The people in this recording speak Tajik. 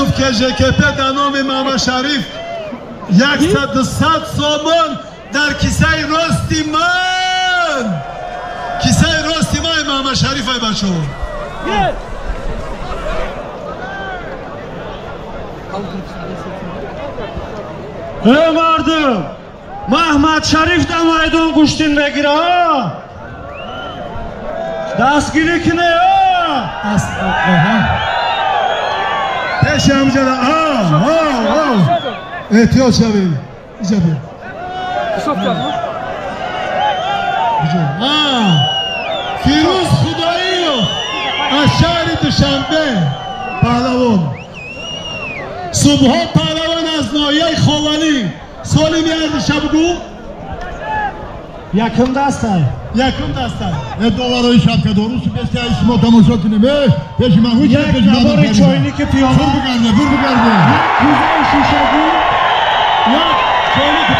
Юсуф КЖКП дар номи Мамашариф 100 сомон дар кисаи рости ман. Кисаи рости ман Мамашариф ай бачаҳо. Эй мардум, Маҳмадшариф дар майдон гӯштин мегира. Дастгирӣ кине. Пеши ҳамҷара. Эҳтиёт шавед. Фирӯз Худоиев аз шаҳри Душанбе паҳлавон. Субҳон паҳлавон аз ноҳияи Ховалӣ. Соли меарзиша бугӯ? Якум дастай. Якум дастай. Э долларои шапкадору субестаи шумо тамошо кунем. Э пеши ман ҳуҷ Як набори чойники пиёла. Бур бигарде, бур бигарде. Як кӯзаи шишагӣ. Як чойники